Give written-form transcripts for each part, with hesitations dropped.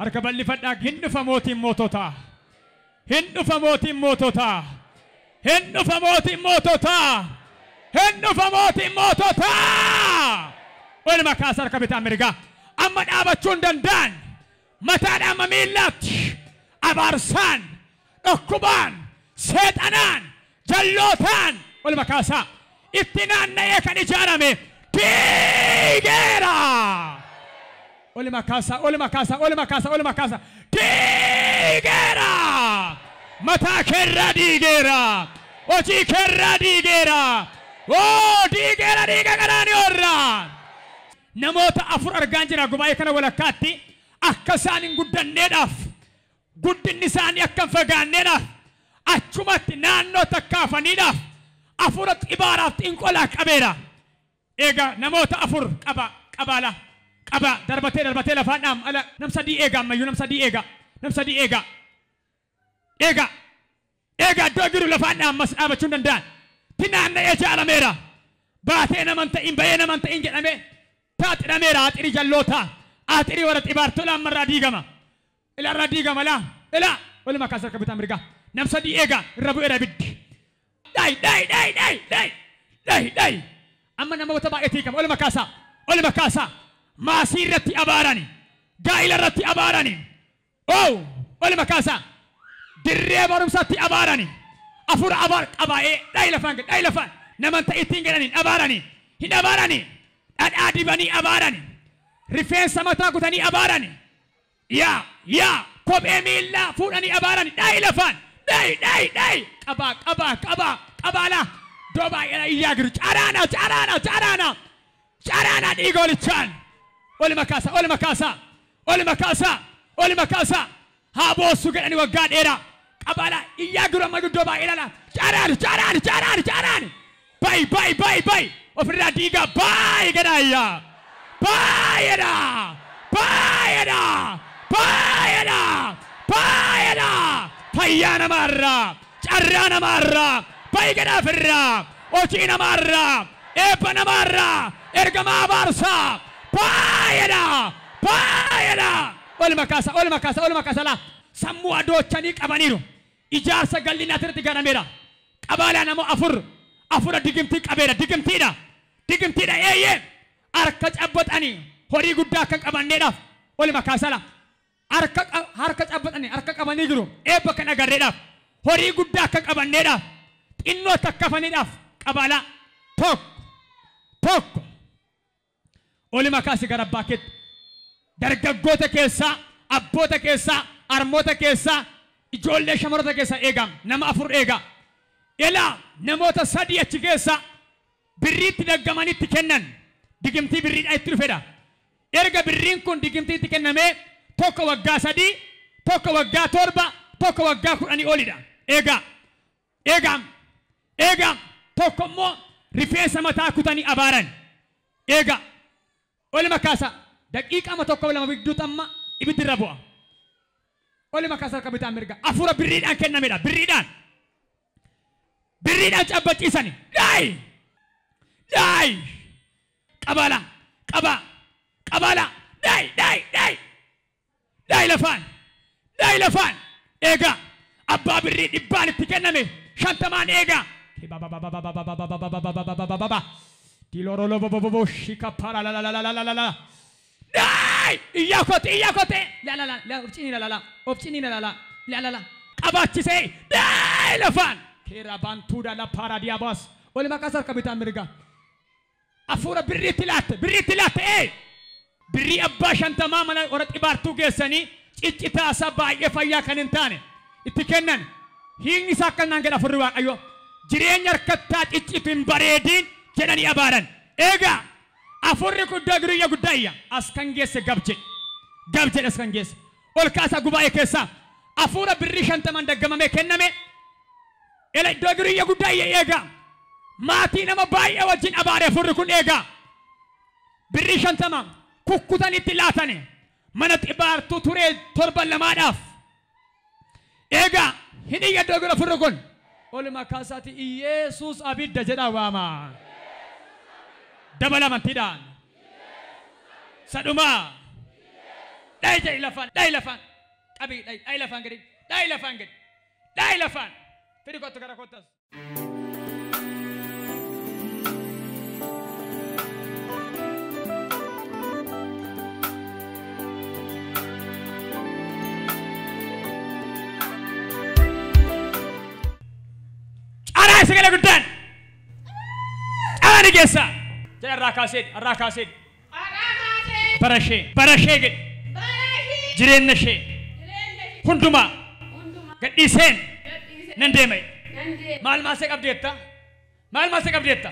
Harka bal'ifadhaa. Hin dhufa mootiin moototaa. Hin dhufa mootiin moototaa. Hin dhufa mootiin moototaa. Hin dhufa mootiin moototaa. Olma kaasa harka bitaa mirgaa. Amma dhaabachuu hin danda'an. Mataadhaan amma miillaatti. Abaarsaan, dhukkubaan, seexanaan, jallootaan olma kaasaa. Itti naanna'ee kan ijaarame diigeera. Olma kaasaa, olma kaasaa, olma kaasaa, olma kaasaa. Diigeera. Mataa keerraa diigeera. Hojii keerraa diigeera. Oo diigeera dhiiga qaraaniyoorraa. Namoota afur argaan jira gubaa'ee kana walakkaatti akka isaan hin guddanneedhaaf guddinni isaanii akka hin fagaanneedhaaf achumatti naannoo takkaafaniidhaaf afura xibaaraaf xinqolaa qabeera. Egaa namoota afur qaba qabaala qaba darbatee darbatee lafaan dhaam ala nam sadii eega ammayyuu nam sadii eega nam sadii eega eega eega iddoo jiru lafaan dhaam mas dhaabachuu hin danda'an. Tinaanna'ee ijaarameera. Baatee naman ta'in ba'ee naman ta'in jedhamee taaxidhameera. Aaxirii jalloota aaxirii warra xibaartoo laammarraa diigama. Ilaarraa diigama laa ilaa walumaa kaasa harka bitaa mirgaa nam sadii eega irra bu'eera ibiddi. Dai dai dai dai dai dai dai amma namoota baay'eetu hiikama. Olma kaasaa olma kaasaa maasii irratti abaarani gaa'ila irratti abaarani oo olma kaasaa dirree barumsaatti abaarani afur abaar qabaa'ee dai lafaan dai lafaan naman ta'e ittiin jedhani abaarani hin abaarani dhadhaa dibanii abaarani rifeensa mataa kutanii abaarani yaa yaa kophee miillaa fuudhanii abaarani dai lafaan dai dai dai qabaa qabaa qabaa qabaala iddoo baay'eedha iyyaa jiru caraana caraana caraana caraana dhiiga olichaan olma kaasa olma kaasa olma kaasa olma kaasa haa boossu jedhanii waggaa dheeraa qabaala iyyaa jiru amma iddoo baay'eedha caraani caraani caraani caraani bay bay bay bay ofirraa dhiiga baay'ee jedhaa iyyaa baay'eedha baay'eedha baay'eedha baay'eedha fayyaa namaarraa carraa namaarraa baay'ee ofirraa hojii namaarraa eebba namaarraa ergamaa abaarsaa baay'eedha baay'eedha olma kaasa olma kaasa olma kaasa laa sammuu adoochanii qabaniiru ijaarsa gallinaa irratti ganameera qabaalaa nama afur afura digimtii qabeera digimtiidha digimtiidha eeyyee harka cabbaxanii horii guddaa akka qabanneedhaaf olma kaasa laa harka cabbaxanii harka qabanii jiru eebba kan agarreedhaaf horii guddaa akka qabanneedhaaf xinnoo takkafaniidhaaf qabaalaa tokko tokko olma kaasi gara abbaa keetti dargaggoota keessaa abboota keessaa harmoota keessaa ijoollee shamarroota keessaa eegaa nama afur eegaa ilaa namoota sadii achi keessaa birriitti daggamanitti kennan digimtii birriidhaa itti dhufedha. Erga birriin kun digimtiitti kennamee tokko waggaa 3 tokko waggaa 7 tokko waggaa 10 olidha. Eegaa eegaa eegaa tokko immoo rifeensa mataa kutanii abaaran. Eegaa olma kaasa daqiiqama tokko lama gidduutti amma ibiddi irra bu'a. Olma kaasa harka bitaa mirga afura birriidhaan kennamedha. Birriidhaan birriidhaan cabbachiisani. Daayi daayi qabala qaba qabala daayi daayi daayi daayi lafaan daayi lafaan eegaa abbaa birrii 100 itti kenname 50 eegaa. Dai iyyaa kote iyyaa kote la la la la obcini la la la obcini la la la la la la qabaachisee dai lafaan keera baantuudha la paaradiyaabas olma kaasa harka bitaa mirga afuura birriitti laatte birriitti laatte ee birrii abbaa 50 mana warra xibaartuu geessanii ciccitaa isaa baay'ee fayyaa kan hin taane itti kennan hiikni isaa akka naan jedha afurri waaqayyo jireenya harkattaa ciccitu hin bareediin jedhanii abaaran. Eegaa afurri guddaa giriyya guddaa iyya as kan geesse gab jedhe gab jedhe as kan geesse ol kaasaa gubaa'ee keessaa afuura birrii 50 daggamamee kenname ela iddoo giriyya guddaa iyya eegaa maatii nama baay'ee wajjin abaare afurri kun eegaa birrii 50 kukkutanitti laatane mana xibaartuu turee 7 lamaadhaaf eegaa hin iyya iddoo gira afurri kun olma kaasaati Iyeesuus abidda jedhaa waama. Dabala amantiidhaan. Sadhumaa. Dhayi jedhi lafaan. Dhayi lafaan. Qabii dhayi. Dhayi lafaan gadi. Dhayi lafaan gadi. Dhayi lafaan. Fidi kottu gara kottas. Caraa sagalee guddaan. Caraa keessa. Jedha irraa kaasee irraa kaasee. Bara ishee gadi. Jireenya ishee. Hundumaa. Gadhiiseen. Nan deema. Maal maasee qabdeetta? Maal maasee qabdeetta?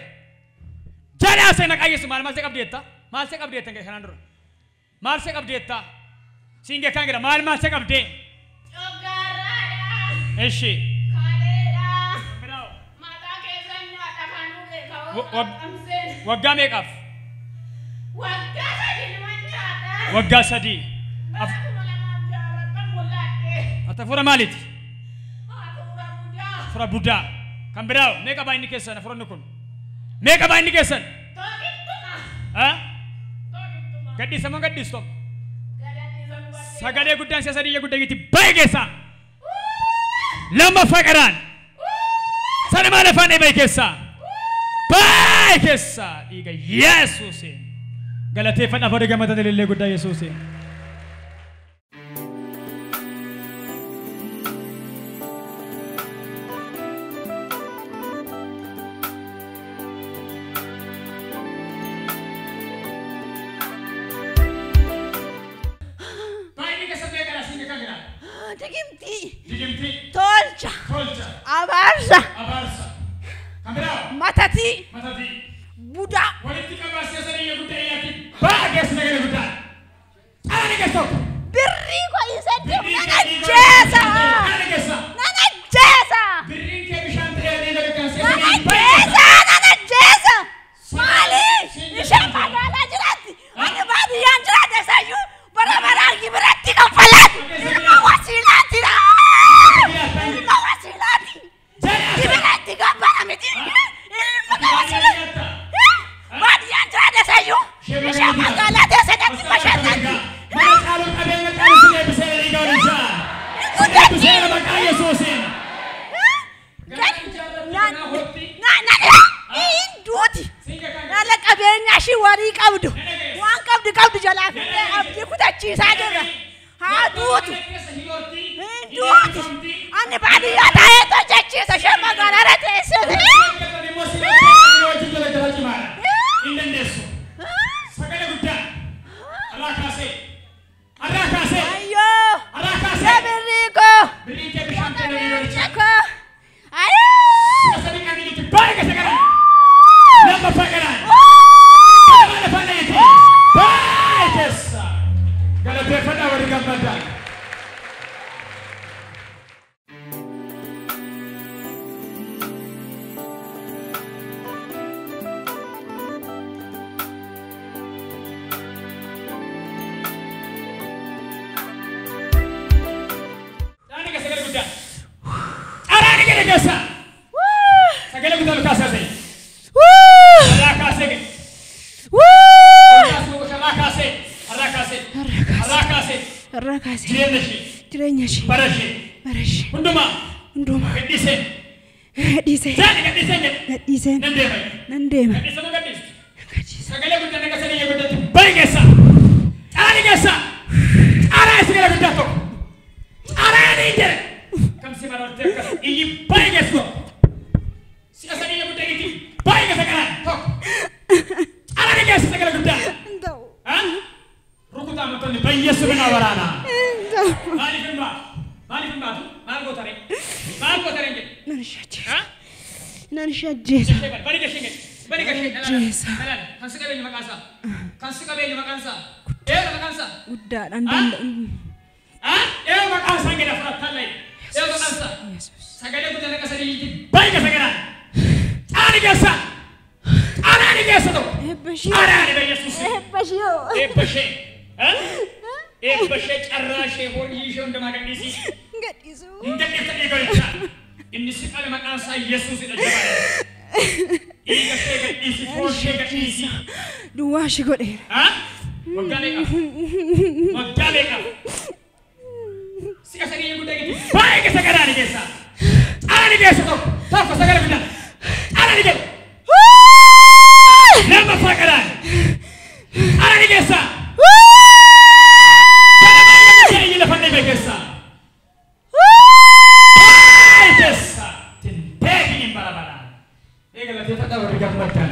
Jedhaa see maqaa Yesuus maal maasee qabdeetta? Maal see qabdeetta kanaan dura? Maal see qabdeetta? Siin kan jedha maal maasee qabdee? Coggaarraadha. Eshi. Kaleedha. Mataa keessan nyaadha kan beekamu. Waggaa meeqaaf? Waggaa 3 nima nyaadha. Waggaa 3. Bara 2006 walaadhe. Ati hafuura maaliiti? Hafuura budaa. Hafuura budaa. Kan biraa meeqa baay'inni keessan hafuuronni kun? Meeqa baay'inni keessan? Tokkittuma. Ha? Tokkittuma. Gadhiisamoo gadhiistu? Gadhiisamu badhee. Sagalee guddaan si'a sadii guddaa itti baay'ee keessaa. Lammaffaa qaraan. Sanumaa lafaan eebee keessaa. Baay'ee keessaa dhiiga Yesuusiin. Galateeffadhaa afur gammada ilillee guddaa Yesuusiin. Baay'inni keessa meeqadha siin kan jedhaa? Digimtii. Digimtii. Tolcha. Tolcha. Abaarsa. Abaarsa. Kan biraa? Matatii. Matatii. Budaa. Walitti qabaa si'a sadii guddaa iyyaatti ba'a keessa nagada guddaa. Caala keessa tokko. Birrii koo isa deemu nan ajjeesa. Caala keessa. Nan ajjeesa. Birriin kee bishaan ta'ee dhiiga kan si'a Nan sadii ba'a ajjeesa. Nan ajjeesa. Maali? Isheen magaalaa jiraatti. Ani baadiyyaan jiraate sayyuu bara baraan gibiratti kaffalaati. Ilma wasiilaati. Ilma wasiilaati. Gibiratti kaffala miti. Ilma wasiilaati. Baadiyyaan jiraate sayyuu isheen magaalaa teessee bashannanti. Mana caalu qabeenya caalu si deebisee dhiiga waliin. Si deebisee maqaa Yesuusiin. Duuti. Nala qabeenya ishii warii qabdu. Waan qabdu qabdu jalaa fixee abdii kutachiisaa jirra. Haa duutu. Duuti. Ani baadiyyaa taa'ee hojjechiisa ishee magaalaa teessee. Hin dandeessu. Sagalee guddaa. Irraa kaasee. Irraa kaasee. Ayyoo. Irraa kaasee. Birrii koo. Birriin kee bishaan ta'ee dhiiga waliin. Qabeenya koo. Ayyoo. Sadii kan itti baay'ee keessa galan. Lammaffaa galan. Lama lafaan dhayyite. Baay'ee keessa. Galateeffadhaa warri gammadaa. Dhaani keessa gara guddaa. Dharaani gara keessa. Sagalee guddaa ol kaasaa ta'e. Irraa kaasee gadi. Irraa kaasee. Irraa kaasee. Irraa kaasee. Irraa kaasee. Jireenya ishee. Jireenya ishee. Bara ishee. Bara ishee. Hundumaa. Hundumaa. Gadhiisee. Gadhiisee. Jaani gadhiisee jedhe. Gadhiiseen. Nan deema. Nan deema. Gadhiisee moo gadhiistu? Gadhiisa. Sagalee guddaa naga sadii guddatti bayi keessa. Caali keessa. Caalaa sagalee guddaa tokko. Caalaa ni jedhe. Kam si marartee akkas iyyi bayi keessa tokko. Si'a sadii guddaa itti bayi keessa kanaan tokko. Caalaa ni keessa sagalee guddaa. Hin ta'u. Ha? Rukutaa amantoonni bayyeessu bina waraanaa. Hin ta'u. Maaliif hin baatu? Maaliif hin baatu? Maal goota ree? Maal goota ree jedhe? Nan ishee ajjeesa. Ha? Nan ishee ajjeesa. Bani gashee gadi. Bani gashee. Ajjeesa. Dhalaala. Kan si qabeenyu maqaan isaa. Kan si qabeenyu maqaan isaa. Eeyyuu maqaan isaa. Guddaadhaan danda'u. Ha? Eeyyuu maqaan isaa gadi afurataan layi. Eeyyuu maqaan isaa. Yesuus. Sagalee guddaa naqa sadiitti bayi keessa galaan. Caali keessa. Caalaani keessa tokko. Eebba ishee. Caalaani bee Yesuus. Eebba ishee. Eebba ishee. Ha? Eebba ishee carraa ishee hojii ishee hundumaa gadhiisii. Gadhiisuu. Hin gadhiifta dhiiga walicha. Inni si qabe maqaan isaa Yesuusidha jabaadha. Dhiiga ishee gadhiisi, foon ishee gadhiisi. Duwwaa ishee godheera. Ha? Waggaa meeqa? Waggaa meeqa? Si'a sadii guddaa geetti. Baay'ee keessa gadaani keessa. Caalani keessa tokko. Tokko sagala guddaa. Caalani keessa. Lammaffaa gadaani. Caalani keessa. Sana lafa dhibee keessa. Baay'ee keessa. Tinteekin hin barabaraan. Eegalateeffadhaa warri gammaddan.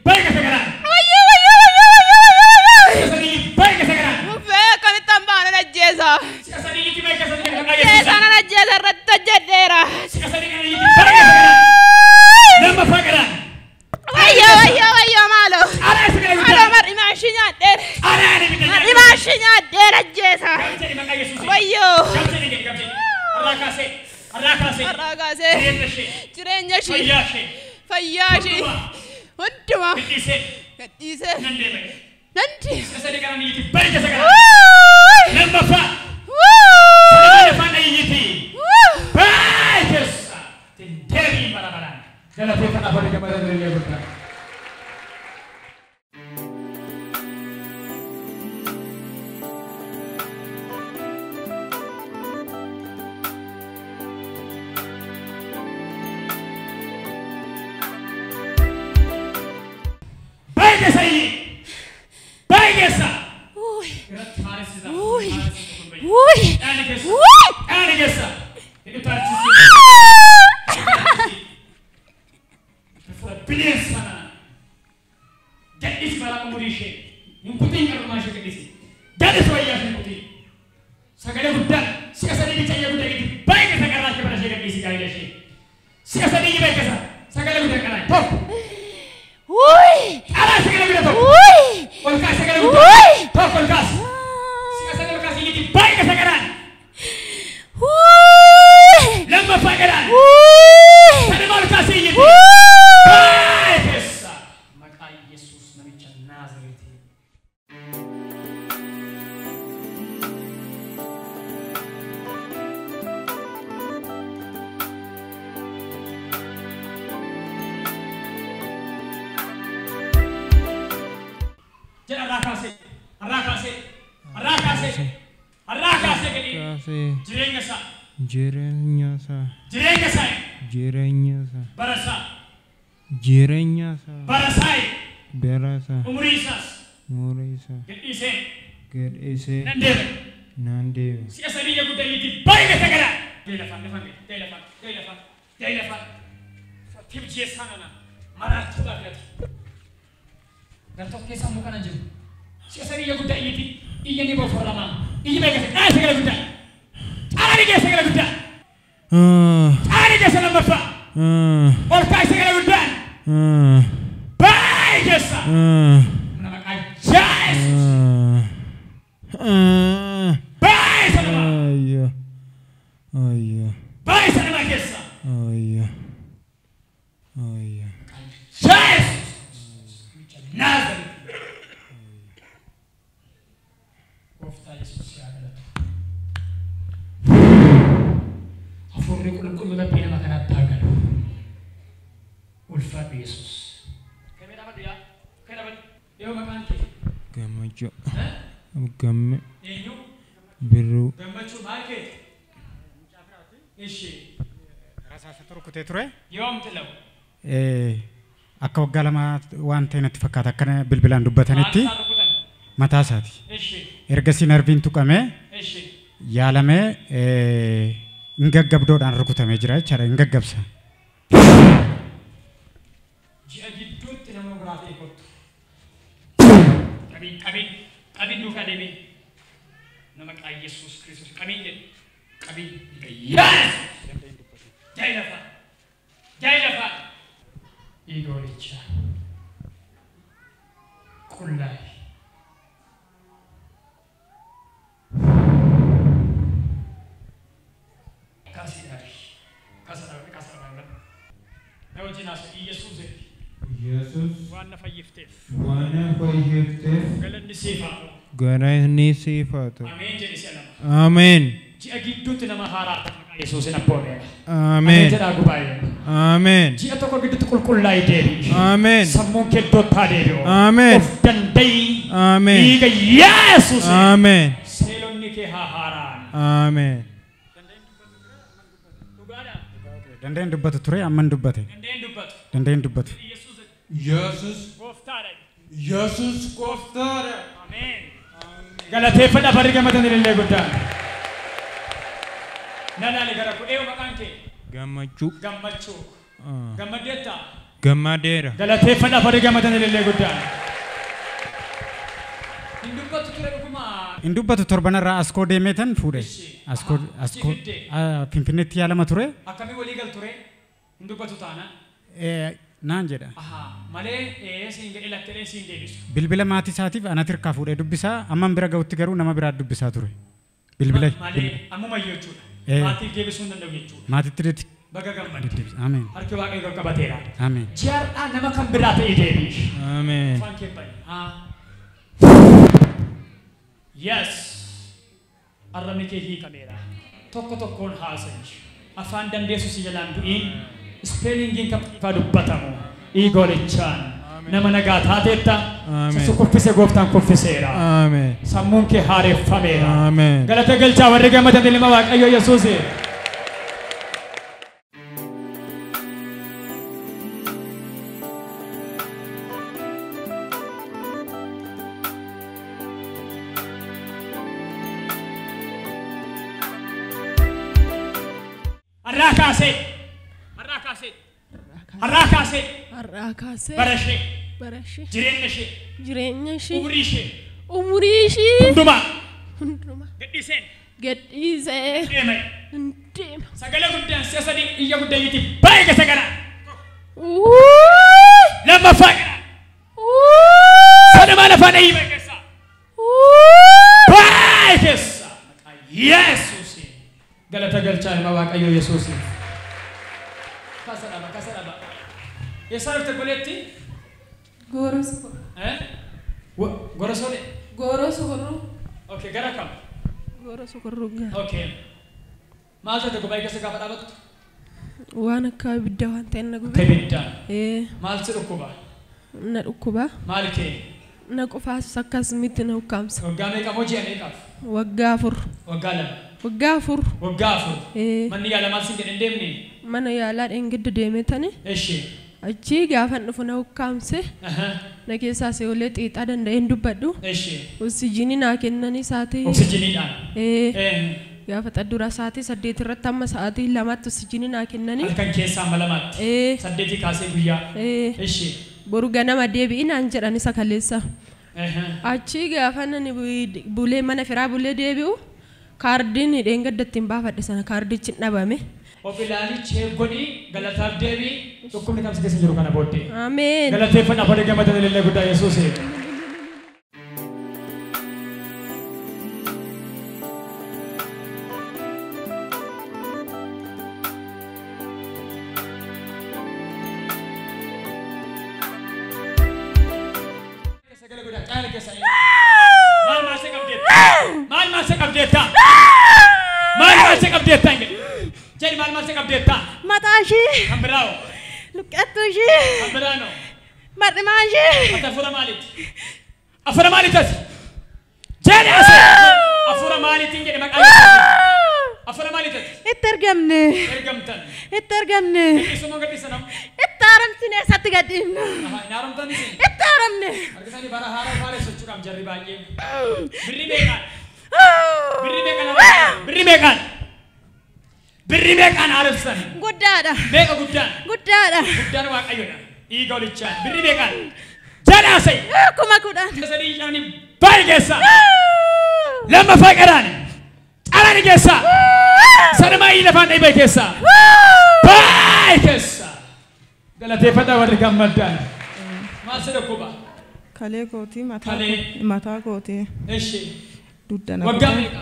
Baay'ee keessa gadaani. Si'a sadii baay'ee keessa gadaani. Uffee akkamittan baana ajjeesa. Si'a sadii baay'ee keessa gadaani. Ajjeesa nan ajjeesa irratti hojjedheera. Si'a sadii kana baay'ee keessa gadaani. Lammaffaa gadaani. Wayyoo wayyoo wayyoo maaloo. Alaa isa kana Maaloo guddaa. mar'imaa ishii nyaadheera. Alaa ni bita. Mar'imaa ishii nyaadheera ajjeesa. Gamtee maqaa Yesuusiin. Wayyoo. Gamtee ni gadi gamtee. Har'aa kaasee. Har'aa kaasee. Har'aa kaasee. Jireenya ishee. Jireenya ishii. Fayyaa ishee. Fayyaa ishii. Hundumaa. Gadhiisee. Gadhiisee. Nan deema. Nan deema. Si'a sadii kana niiti. Baay'ee keessa gadaani. Lammaffaa. Sadaffaa lafaan iyyiti. Baay'ee keessa. Tinteebiin bara baraan. Galateeffadhaa warri gammadan illee guddaa. Baay'ee keessa iyyi. Baay'ee keessa. Uy. Uy. Dhaani keessa. Uy. Dhaani keessa. Hidhu taachisi. Bineensa sana gadhisi balaa umurii ishee hin kutiin qarrumaa ishee gadhisi. Gadhisi wayyaa ishee hin kutiin. Sagalee guddaan si'a sadii bicha iyya guddaa gadi baay'ee keessa qarraa ishee bara ishee gadhisi gaa'ela ishee. Si'a sadii baay'ee keessa sagalee guddaa qaraa tokko. Uy. Qaraa sagalee guddaa tokko. Uy. Ol kaas sagalee guddaa Uy. tokko ol kaas. Si'a sadii ol kaas iyyiti baay'ee keessa qaraan. Uy. Lammaffaa qaraan. Uy. Sadaffaa ol kaas iyyiti. Uy. Baay'ee keessa. Maqaa Yesuus namicha Naazireetiin. Jedha har'aa kaasee. Har'aa kaasee. Har'aa kaasee. Har'aa kaasee gadi. Kaasee Jireenya isaa. jireenya isaa Jireenya isaa. jireenya isaa Bara isaa. jireenya isaa Bara isaa. bara isaa Umurii isaas. umurii isaa Gadhiisee. gadhiisee Nan deema. nan deema. Si'a sadii iyya guddaa iyyiti baay'ee keessa gadaa. Gahee lafaan lafaan gahee gahee lafaan gahee lafaan gahee lafaan. Tibjeessaa nana maraattuudhaaf filate. Gartoota keessa immoo kana jiru. Si'a sadii iyya guddaa iyyiti iyya ni boforramaa. Iyyi baay'ee keessa dhaala sagalee guddaa. Caalani keessa sagalee guddaa. Caalani keessa lammaffaa. Ol kaa'e sagalee guddaan. Baay'ee keessa. Mana maqaa Yesuus. Baay'ee sanamaa. Ayyo ayyo Baay'ee sanamaa keessa. ayyo ayyo. Yesuus. Naazareet. Gooftaa Yesuus yaa galatu. Hafuurri qulqulluu laphee nama kanaatti haa galu. Ulfaadhu Yesuus. Kamee dhaabadhu yaa. Kamee dhaabadhu. Yoo maqaan kee. Gammachuu gamme Eenyu? birruu Gammachuu maal keeti? Ishee. Rasaasa rukutee ture. Yoom xilawu? Akka waggaa lama waan ta'e natti fakkaata akkana bilbilaan dubbatanitti Maal isaa rukutan? mataa isaati. Ishee. Ergasii narviin tuqamee Ishee. yaalamee hin gaggabdoodhaan rukutamee jira jechaadha hin gaggabsa. Ji'a gidduutti nama biraa ta'e kottu. Qabiin qabiin qabiin duukaa deebiin. Nama maqaa Yesuus Kiristoos qabiin jedhu. Qabiin. Yesuus. Jaayi lafaa. Jaayi lafaa. Dhiiga hoolichaa. Qullaa'i. Kaasii dhaabi. Kaasa dhaabi. Kaasa dhaabi. Na wajjin haasa'u. Yesuus jedhi. Yesuus Waan Waan na fayyifteef. Waan na fayyifteef. Galanni siif haa ta'u. Galanni siif haa ta'u. Ameen jedhi si'a lama. Ameen. Ji'a gidduutti nama haaraa maqaa Yesuusin abboomeera. Ameen. Jedhaa gubaa'ee. Ameen. Ji'a tokko gidduutti qulqullaa'ii deebi'i. Ameen. Sammuun kee iddootti haa deebi'u. Ameen. Of danda'i. Ameen. Dhiiga Yesuusin. Ameen. Seelonni kee haa haara'an. Ameen. Dhugaadhaa? Dandeen dubbatu ture amman dubbate. Dandeen dubbatu. Dandeen dubbatu. Yesuus Gooftaadha. Yesuus gooftaadha. Ameen. Galateeffadhaa barri gammadan ilillee guddaa. Nalaali gara koo eewu maqaan kee? Gammachuu. Gammachuu. Gammaddeettaa? Gammadeera. Galateeffadhaa barri gammadan ilillee guddaa. Hin dubbattu ture dhugumaa. Hin dubbatu torbanarraa askoo deemeetan fuudhe. Askoo askoo Finfinneetti yaalama ture. Akkamii walii gal ture? Hin dubbatu taana. Naan jedha. Malee siin gadhee lakkee siin deebisu. Bilbila maatii isaatiif anatti hirkaa fuudhee dubbisaa amman bira ga'utti garuu nama biraa dubbisaa ture. Bilbila. Malee ammumayyuu jechuudha. Maatiif deebisuu hin danda'u jechuudha. Maatitti deebi. Baga gammadde. Ameen. Harki Waaqayyoo qabateera. Ameen. Ji'aadhaa nama kan biraa ta'ee deebi. Ameen. Afaan kee bani. Yes. Arrabni kee hiikameera. Tokko tokkoon haasa'i. Afaan dandeessu si jalaan du'iin. Spellingiin kan ifaa dubbatamu. Dhiigolichaan. Nama nagaa taateetta. Sisu kuffise gooftaan kuffiseera. Ameen. Sammuun kee haareeffameera. Ameen. Galata galchaa warri gammadan ilma Waaqayyoo Yesuusi. Har'aa kaasee. Har'aa kaasee. Har'aa kaasee. Har'aa kaasee. Bara ishee. Bara ishee. Jireenya ishee. Jireenya ishee. Umurii ishee. Umurii ishee. Hundumaa. Hundumaa. Gadhiiseen. Gadhiisee. Deema. Deema. Sagalee guddaan si'a sadii iyya guddayyiti baay'ee keessa gara. Lammaffaa gara. Sadamaa lafaa dhayyii baay'ee keessa. Baay'ee keessa. Maqaa Yesuusiin. Galata galchaa ilma Waaqayyoo Yesuusiif. Kaasa dhaba, kaasa dhaba. Eessaa dhufte goleetti? Gooroo sokorruu. Gooroo sokorruu? Gooroo sokorruu. Okay, gara kam? Gooroo sokorruu gara. Okay. Maal taate gobaa keessa gaafa dhaabattu? Waan akka ibidda waan ta'e na gube. Ibidda. Maal si dhukkuba? Na dhukkuba. Maal kee? Na qofaas akkasumitti na ukkaamsa. Waggaa meeqa moo ji'a meeqaaf? Waggaa 4. Waggaa 2. Waggaa 4. Waggaa 4. Manni yaalaa maal siin jedhe hin deemne? Mana yaalaa dheengadda deemee tani. Eshi. Achi gaafan dhufu na ukkaamse. Na keessaa seeolee xiixaa danda'een dubbadhu. Eshi. Oksijiinii naa kennanii sa'aatii. Oksijiiniidhaan. Gaafa xaddura sa'aatii 8 irratti amma sa'aatii 2tti oksijiinii naa kennanii. Halkan keessaa amma 2tti. 8 kaasee guyyaa. Eshi. Boru ganama deebi'i naan jedhan isa kaleessa. Achi gaafa nani bulee mana firaa bulee deebi'u kaardiin dheengadda ittiin baafadhe sana kaardichi dhabame. Of ilaalii cheeggoni galataaf deebii dhukkubni kamsi keessa jiru kana booddee. Ameen. Galateeffadhaa booddee gammadan ilillee guddaa Yesuusi. Maal maal se qabdeetta? Maal maal se qabdeetta? Jedhi maal maal se qabdeetta? Mataa ishee. Kan biraao. Luqqeettuu ishee. Kan biraano. Mar'imaa ishee. Ati hafuura maaliiti? Hafuura maaliiti ati? Jedhi asi! Hafuura maaliitiin jedhe maqaa Hafuura maaliiti ati? Itti argamne. Ergamtan. Itti argamne. Gadhiisuu gadhiisa nama? Itti haramsine eessatti gadhiifna? Hin haramtan isin? Itti haramne. Argisanii bara haaraa faara sochuudhaaf jarri baay'een. Birri meeqaan? Birri meeqaan? Birri meeqaan? Birri meeqaan haaromsan? Guddaadha. Meeqa guddaan? Guddaadha. Guddaan Waaqayyoodha. Dhiiga olichaan. Birri meeqaan? Jedha asai. 10,000. Sadii shanii baay'ee keessa. Lammaffaa qaraani. Caraani keessa. Sanumaa lafaan dhibee keessa. Baay'ee keessa. Galateeffadhaa warri gammaddaan. Maal si dhukkuba? Kalee kooti mataa kooti. Eshi. Dugda na Waggaa meeqa?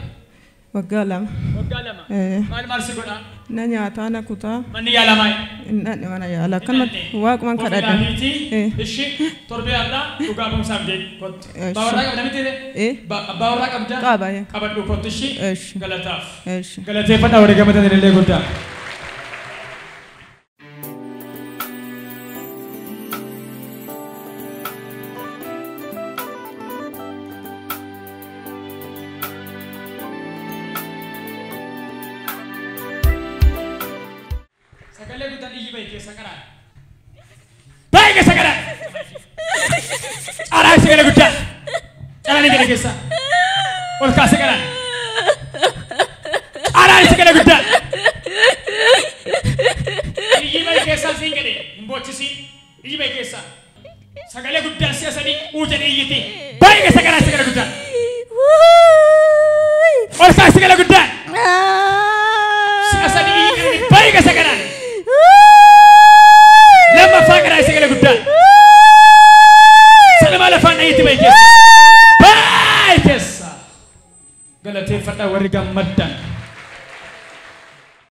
Waggaa 2. Waggaa Waggaa 2. Maal maal si godhaa? Na nyaataa na kutaa. Manni yaalamaa? Hin dhaqne mana yaala. Akkanumatti waaquman kadhadhe. Ishi torbee har'aa dhugaa ba'umsaaf deemi kottu. Abbaa warraa qabda miti? Abbaa warraa qabda? Qaba. Qabadhu kottu ishi. Galataaf. Eshi. Galateeffadhaa warri gammatan illee guddaa. Sagalee guddaan iyyi bahi keessa qaraa. Bahi keessa qaraa. Caraa sagalee guddaa. Caraan hin jedhe keessa. Ol kaasee qaraa. Caraan sagalee guddaa. Iyyi bahi keessaa siin jedhe hin boochisiin. Iyyi bahi keessaa. Sagalee guddaan si'a sadii uu jedhe iyyiti. Bahi keessa qaraa sagalee guddaa. Ol kaasee sagalee guddaa. Si'a sadii iyyi jedhe bahi keessa qaraa. Lammaffaa qaraa sagalee guddaa. Sanuma lafaan dhayitti bahi keessa. Bahi keessa. Galateeffadhaa warri gammaddan.